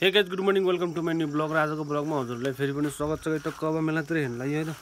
हे guys good morning welcome to my new blog र आजको ब्लगमा हजुरलाई फेरि पनि स्वागत छ। त कबा मेलातिर हेर्नु लागि होइन।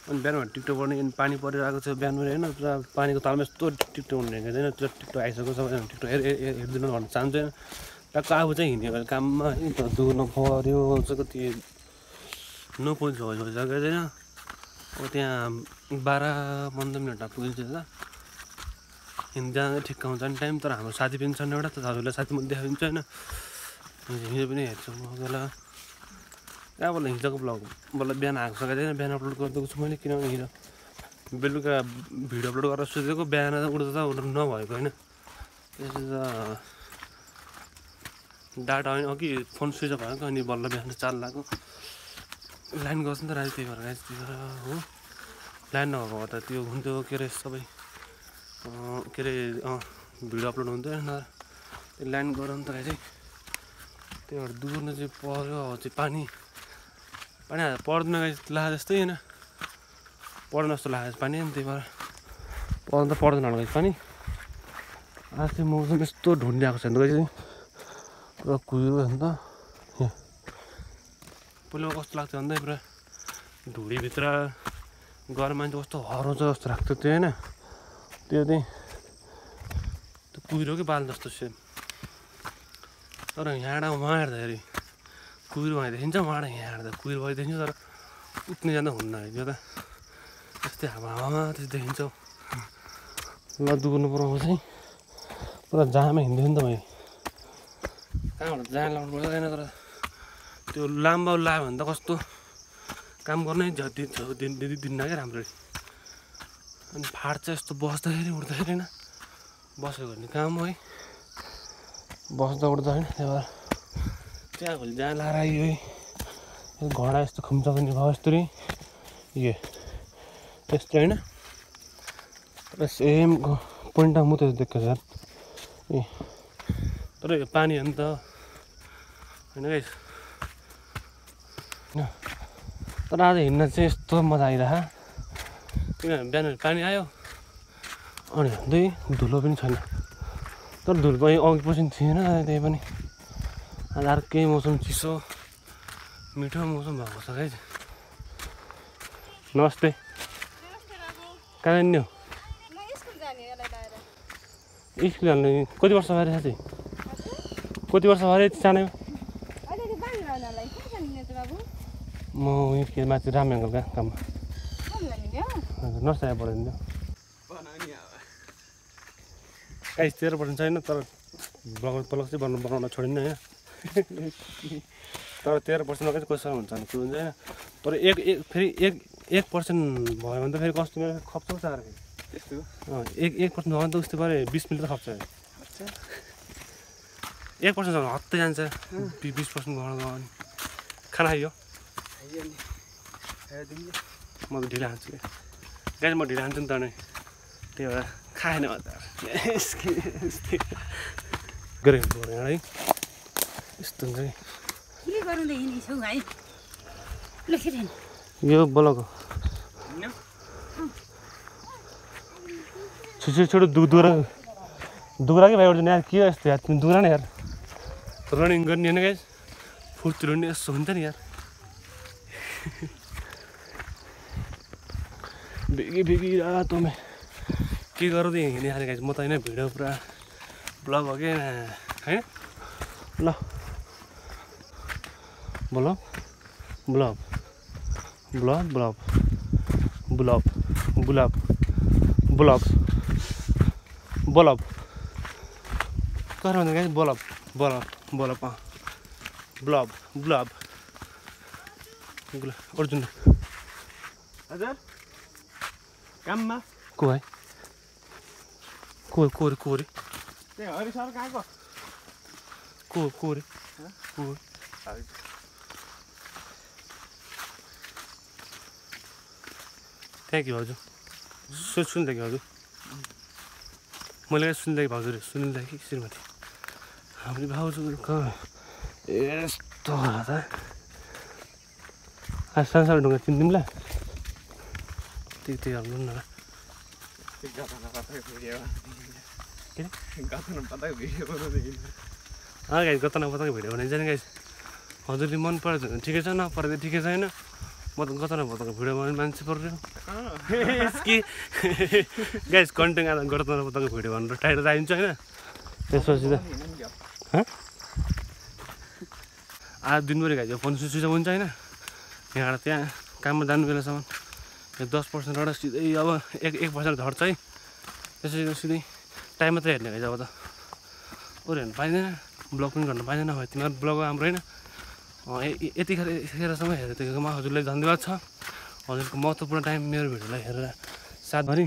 अनि बिहान टिकटक गर्ने अनि पानी परिरहेको छ बिहान होइन। पुरा पानीको तालमा यस्तो टिकटक हुने होइन। त्यो टिकटक आइसक्यो सबैजना टिकटक हेरिदिनु भन्न चाहन्छ होइन। ट्याक्क आफू चाहिँ हिँड्यो भने काममा है त दुर्नु पऱ्यो चाहिँ कति 9 पोइन्ट भइसक्यो होइन। अब त्यहाँ 12-15 मिनटमा पुगिन्छ त हिँड्दा ठिक्क हुन्छ नि टाइम। तर हाम्रो साथी पनि छन् एउटा, त हजुरलाई साथी म देखाइदिन्छ होइन। हिजो पनि हेर्छु म बेला कहाँबाट हिजोको ब्लग बल्ल बिहान आएको छ होइन। बिहान अपलोड गरिदिएको छु मैले, किनभने हिजो बेलुका भिडियो अपलोड गरेर सोधेको बिहान उठ्दा नभएको होइन। त्यसपछि त डाटा होइन अघि फोन स्विच अफ भएको अनि बल्ल बिहान चाल लाग्यो। लाइन गर्छ नि त राति, त्यही भएर हो लाइन नभएको भए त त्यो हुन्थ्यो के अरे सबै के अरे भिडियो अपलोड हुन्थ्यो होइन। त्यो लाइन गरौँ त चाहिँ त्यही भएर दुर्न चाहिँ पऱ्यो। अब चाहिँ पानी पर्दैन लाग्यो जस्तै होइन, पर्दैन जस्तो लाग्यो पानी। अनि त्यही भएर पर्नु त पर्दैन होला पानी। आज चाहिँ मौसम यस्तो ढुन्डिआएको छ भने चाहिँ पुरा कुहिरो होइन त। पहिला कस्तो लाग्थ्यो भन्दा पुरा ढुडीभित्र गरम मान्छे कस्तो हराउँछ जस्तो लाग्थ्यो त्यो होइन। त्यो चाहिँ त्यो कुहिरोकै बाल जस्तो सेम। तर यहाँबाट उहाँ हेर्दाखेरि कुहिरो भए देखिन्छ, उहाँबाट यहाँ हेर्दा कुहिरो भए देखिन्छ। तर उठ्ने जाँदा हुन्न यो त त्यस्तै हावामा त्यस्तो देखिन्छ। ल दुर्नु पर्यो चाहिँ पुरा जामा हिँड्दैन त मैले कहाँबाट जहाँ लाउनु पर्दैन। तर त्यो लाम्बा लाग्यो भने त कस्तो काम गर्नै दिन्न क्या राम्ररी। अनि फाट्छ यस्तो बस्दाखेरि उठ्दाखेरि होइन। बसेको भने काम हो है, बस्दा उठ्दा होइन। त्यही भएर त्यहाँ भोलि जहाँ लाएर आयो है घडा यस्तो खुम्छ पनि भयो यस्तो रे यो त्यस्तो होइन। तर सेम पोइन्टमा म त देख्छु यार ए। तर यो पानी हो नि त होइन गाइस होइन। तर आज हिँड्न चाहिँ यस्तो मजा आइरह, किनभने बिहान पानी आयो अनि हिँड्दै धुलो पनि छैन। तर धुलो पनि अघि पछि थिएन। त्यही पनि आज अर्कै मौसम चिसो मिठो मौसम भएको छ गाइस। नमस्ते कहाँ जाने हो? स्कुल जाने कति वर्ष भएर चाहिँ कति वर्ष भएर सानो म के माथि राम अङ्कलका काममा नर्सरी पढाइदिनु गाइस 13% छैन। तर ब्लग चाहिँ बनाउन छोडिन्न होइन। तर 13% चाहिँ कसरी हुन्छ भने के हुन्छ होइन। तर फेरि 1% भयो भने त फेरि कस्टमर खप्छ चार त्यस्तो 1% भयो भने त उस्तो पऱ्यो 20 मिनट त खप्छ। 1% झन् हत्तै जान्छ 20% गर्नु अनि खाना खाइयो। म त ढिला खान्छु क्या गाइस, म ढिला खान्छु नि त अनि त्यही भएर खाएन गरेको है यस्तो हुन्छ यो बोलको छोटो दुरा कि भाइ उठ्दैन यार के यस्तो यार दुरा नि यार। रनिङ गर्ने होइन गाइस, फुर्ती हुने यस्तो हुन्छ नि यार। बेगी रातोमा के गर्दै हिँड्ने खाले गाइस। म त होइन भिडियो पुरा ब्लग हो कि होइन। ल blog blog blog blog blog blog blog blog कर guys blog blog blog blog blog Arjun हजुर काममा को है कोरी त्यही हरि सर कहाँको कोरी थ्याङ्क यू भाउजू। सुनिदिएको भाउजू मैले सुनिदिएको भाउजू सुनिदिएको कि श्रीमती हाम्रो भाउजूको यस्तो होला त। आज सानो ढुङ्गा चिनिदिउँ ल त्यही हाल्नु न। गाइस गतन बताएको भिडियो बनाइन्छ नि गाइस हजुरले मन परेछ भने ठिकै छ नपरेको ठिकै छैन म त गतन बताएको भिडियो बनाउने मान्छे पर्यो कि गाइस कन्टेन्ट आएर गतन बताएको भिडियो भनेर टाइटल राखिन्छ होइन त्यसपछि त आज दिनभरि गाइस फोन स्विच अफ हुन्छ होइन यहाँबाट त्यहाँ काममा जानु बेलासम्म यो 10%बाट सिधै अब 1% झर्छ है त्यसपछि सिधै टाइम मात्रै हेर्ने गाइस अब त अरू हेर्नु पाइँदैन ब्लग पनि गर्न पाइँदैन भयो तिमीहरू ब्लग हाम्रो होइन यतिखेरसम्म हेरेकोमा हजुरलाई धन्यवाद छ हजुरको महत्त्वपूर्ण टाइम मेरो भिडियोलाई हेरेर साथभरि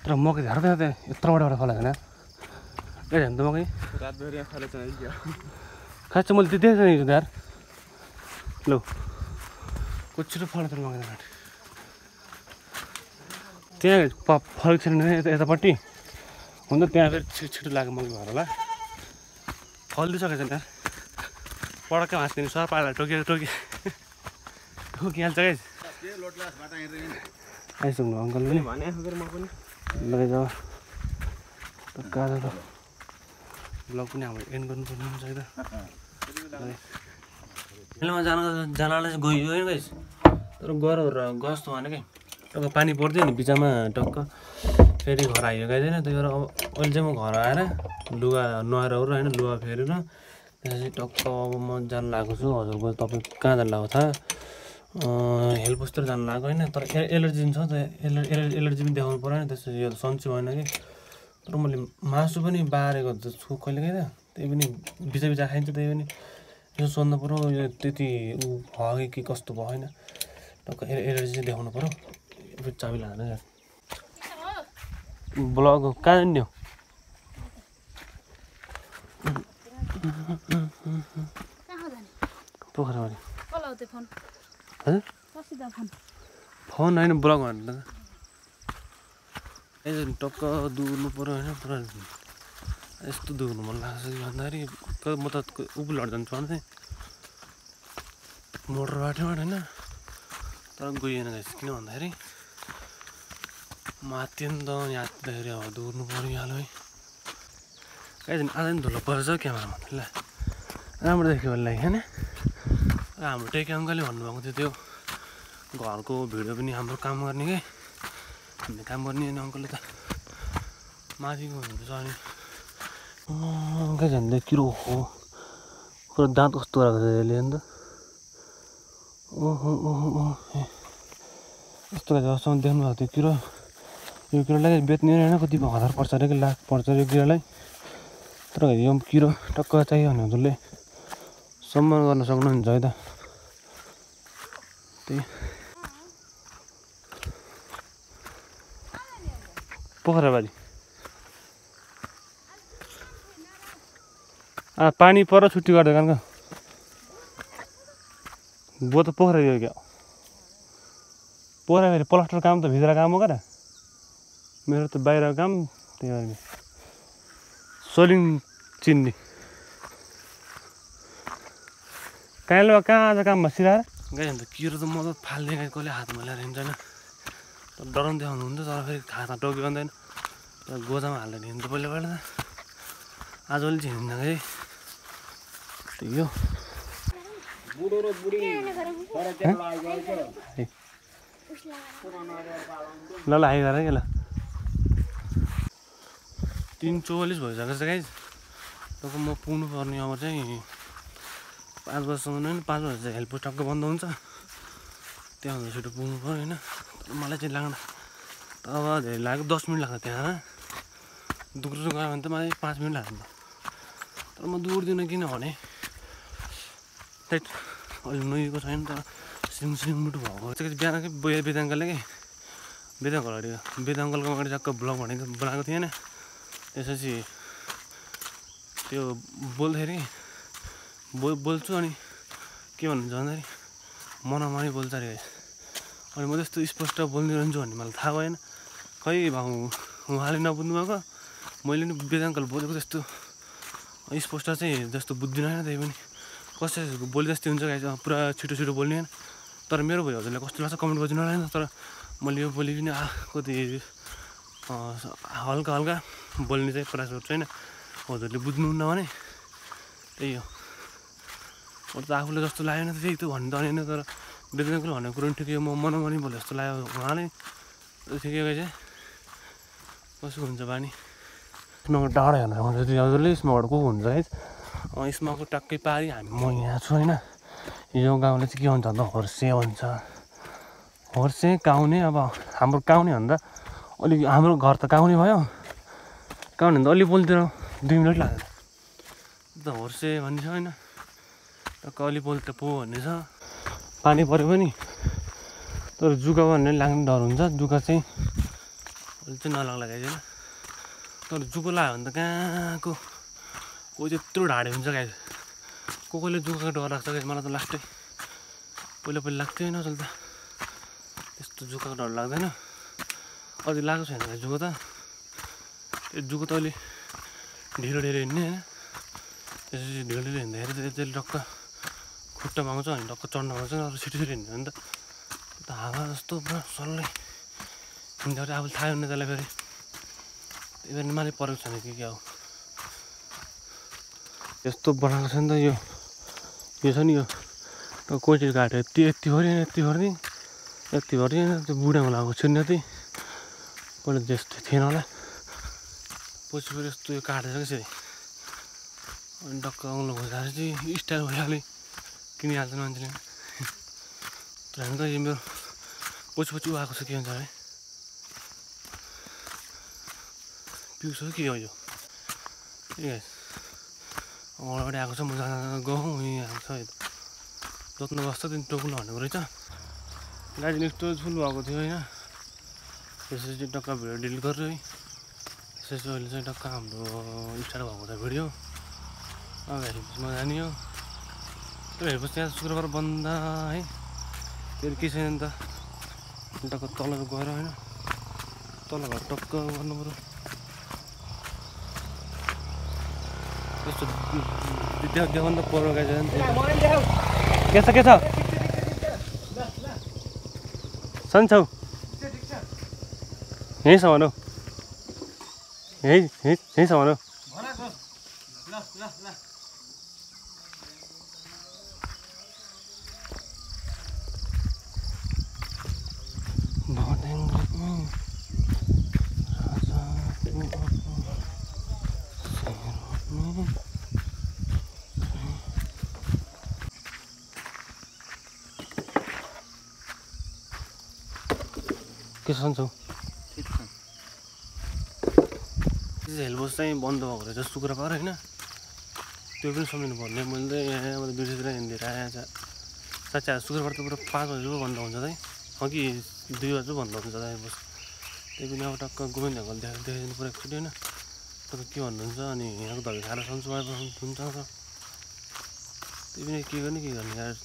तर मकै झार्दै त्यहाँ यत्रो बडाबाट फलाएको होइन ए हेर्नु त मकै रातभरि फलेछ खास चाहिँ मैले त्यो देखेको छैन यार ल छिटो फल्छ मकै घाँट त्यहाँ फलेको छैन यतापट्टि हुन त त्यहाँ फेरि छिटो लाग्यो मकै भएर होला फलिदिइसकेको छैन यार पडक्कै हाँस्ने सर पाला ठोकिहाल्छ गाइस आइसक्नु अङ्कलले नि लैजाऊ कालो त ब्लग पनि हाम्रो एन्ड गर्नुपर्ने हुन्छ है त हिलमा जानलाई चाहिँ गयो होइन गाइस तर गएर गस्तो भनेकै टक्क पानी पर्दैन नि बिचमा टक्क फेरि घर आइयो गाइस होइन त्यही भएर अब अहिले चाहिँ म घर आएर लुगा नुहाएर होइन लुगा फेरेर त्यसपछि टक्क अब म जानु लागेको छु हजुरको तपाईँ कहाँ जानु लागेको थाहा हेल्थ पोस्टतिर जानु लागेको होइन तर एलर्जी छ त एलर्जी पनि देखाउनु पऱ्यो नि त्यसपछि यो सन्चो भएन कि तर मैले मासु पनि बारेको छु कहिलेकाहीँ त त्यही पनि बिचा खाइन्छ त्यही पनि यो सोध्नु पऱ्यो यो त्यति ऊ भयो कि कस्तो भयो होइन टक्क एलर्जी चाहिँ देखाउनु पऱ्यो फेरि चाबी लाँदैन ब्लग कहाँ जाने हो पोखराबारी फोन होइन ब्लग भनेर यसरी टक्क दुर्नु पऱ्यो होइन पुरा यस्तो दुर्नु मन लाग्छ कि भन्दाखेरि म त उप लड जान्छु भने चाहिँ मोटर बाटोबाट होइन तर गइएन गाइस किन भन्दाखेरि माथि नि त यहाँ आत्दाखेरि अब दुर्नु पऱ्यो यहाँलाई है गाइस आज नि धुलो परेछ क्यामेरामा ल राम्रो देख्यो भने होइन हाम्रो टेके अङ्कलले भन्नुभएको थियो त्यो घरको भिडियो पनि हाम्रो काम गर्ने के हामीले काम गर्ने अनि अङ्कलले त माथिको हुनुहुन्छ अनि कहाँ जान्दै किरो हो पुरा दाँत कस्तो गरेको छ यसले अन्त ओहो यस्तो जस्तोमा देख्नुभएको थियो किरो यो किरोलाई बेच्ने होइन कति 1000 पर्छ अरे कि लाख पर्छ यो किरोलाई तर यो किरो टक्क चाहियो भने हजुरले सम्मान गर्न सक्नुहुन्छ है त त्यही पोखराबारी पानी पर छुट्टी गर्दै कान वो त पोखरा गयो क्या पोखराबारी प्लास्टर काम त भित्र काम हो क्या मेरो त बाहिर काम त्यही भएर सोलिङ चिन्ने काइलो कहाँ आज काम बसिरहेर गाई अन्त किरो त म त फाल्ने गाई कसले हातमा ल्याएर हिँड्दैन तर डराउनु देखाउनुहुन्थ्यो तर फेरि हातमा टोक्यो भन्दैन तर गोजामा हाल्दैन हिँड्नु त पहिलाबाट त आजभोलि चाहिँ हिँड्दैन है त्यही हो ल हाई गर के ल 3:44 भइसकेको छ गाइस तब म पुग्नु पर्ने अब चाहिँ 5 बजीसम्म होइन 5 बजी चाहिँ हेल्प टक्क बन्द हुन्छ त्यहाँभन्दा छिटो पुग्नु पऱ्यो होइन मलाई चाहिँ लाग्न अब धेरै लाग्यो 10 मिनट लाग्छ त्यहाँ दुग्रो गयो भने त मलाई 5 मिनट लाग्छ तर म दुर्दिनँ किनभने त्यही अहिले नुहेको छैन तर सिङ मुटु भएको चाहिँ बिहानकै वेदाङ्कलले के वेदाङ्कलको अगाडि टक्क ब्लग बनाएको थिएन त्यसपछि त्यो बोल्दाखेरि बोल्छु अनि के भन्नुहुन्छ भन्दाखेरि मनामानी बोल्छ अरे अनि म त्यस्तो स्पष्ट बोल्दिरहन्छु भन्ने मलाई थाहा भएन खै उहाँले नबुझ्नु भएको मैले नि वेदाङ्कल बोलेको त्यस्तो स्पष्ट चाहिँ जस्तो बुझ्दिनँ होइन त्यही पनि कसैको बोली जस्तै हुन्छ गाइस पुरा छिटो बोल्ने होइन तर मेरो भयो हजुरलाई कस्तो लाग्छ कमेन्ट गरिदिनु होला होइन तर मैले यो बोली पनि कति हल्का बोल्ने चाहिँ प्रयास गर्छु होइन हजुरले बुझ्नुहुन्न भने त्यही हो अरू त आफूले जस्तो लाग्यो नि त त्यही त भन्नु त होइन तर बेच्नेको भनेको कुरो पनि ठिकै हो म मनमनी बोले जस्तो लाग्यो उहाँले ठिकैको चाहिँ कसो हुन्छ बानी यसमा डाँडा हेर्न आउँछ हजुरले यसमाबाट को हुन्छ है यसमाको टक्कै पारि म यहाँ छु होइन यो गाउँले चाहिँ के भन्छ भन्दा हर्से भन्छ हर्से काउने अब हाम्रो काउने भन्दा अलिक हाम्रो घर त काउने भयो काउने भन्दा अलिपुलतिर 2 मिनट लाग्छ त हर्से भन्ने छ होइन टक्क अलिपुल त पो भन्ने छ पानी पऱ्यो पनि तर जुका भन्ने लाग्ने डर हुन्छ जुका चाहिँ अहिले चाहिँ नलाग्ला गाई होइन तर जुको लाग्यो भने त कहाँको कोही त्यत्रो ढाडे हुन्छ गाई कोहीले जुकाको डर लाग्छ गाई मलाई त लास्टै पहिला लाग्थ्यो होइन अचल त त्यस्तो जुकाको डर लाग्दैन अझै लगाएको छैन गाई जुको त त्यो जुको त अहिले ढिलो हिँड्ने होइन त्यसपछि ढिलो हिँड्दाखेरि त्यसले टक्क खुट्टा पाउँछ अनि टक्क चढ्न पाउँछ अब छिटो हिँड्यो भने त हावा जस्तो पुरा सल्लै हिँड्दाखेरि आफूले थाहा हुने त्यसलाई फेरि त्यही भएर माथि परेको छैन कि क्या हो यस्तो बनाएको छ नि त यो छ नि यो कोइटी काट्यो यति भरि त्यो बुढामा लगाएको छिर्ने त्यही पहिला त्यस्तो थिएन होला पछि फेरि यस्तो यो काटेर कसरी अनि टक्क औँलो खोज्दाखेरि चाहिँ स्टाइल भइहाल्यो किनिहाल्छ मान्छेले तर हामी त यो मेरो पछि उहाँको छ के भन्छ है पिउँछ के हो यो ए अगाडि आएको छ म जहाँ गहुँ यहीँ आएको छ यता जोत्न बस्छ त्यहाँदेखि टोक्नु भनेको रहेछ गाडी यस्तो फुल भएको थियो होइन त्यसपछि टक्क भिडियो डिलिट गरेर है त्यसपछि अहिले चाहिँ टक्क हाम्रो स्टार्ट भएको छ भिडियो अब हेरेपछि मजा नि हो त्यो हेरेपछि त्यहाँ शुक्रबार बन्द है त्यो के छैन नि त टक्क तल गएर होइन तल घर टक्क गर्नु पऱ्यो त्यस्तो देखाउनु त पऱ्यो गाई के छ सन्चौ यहीँ छ भनौ यहीँ छ भनौ के सन्छौ हेलबोस चाहिँ बन्द भएको रहेछ शुक्रबार होइन त्यो पनि सम्झिनु पर्ने मैले यहाँबाट बिर्सेर हिँडेर आएछ साँच्चै शुक्रबार त पुरा 5 बजी पो बन्द हुन्छ है अघि 2 बजी बन्द हुन्छ हेलबोस त्यही पनि अब टक्क गोविन्द ढङ्गल देखाइदिनु पऱ्यो एकचोटि होइन तपाईँ के भन्नुहुन्छ अनि यहाँको दबाई खाएर सन्चो भएपछि हुन्छ त्यही पनि के गर्ने यार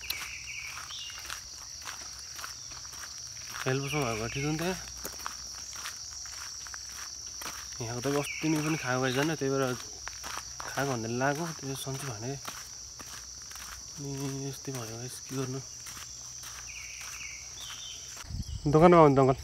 हेलबोसमा भएको ठिक हुन्थ्यो यहाँको त अस्ति नै पनि खाएको जाने त्यही भएर खाएको भन्दा लाग्यो त्यो सन्चो भने अनि यस्तै भयो के गर्नु दोकानमा आउनु त अङ्कल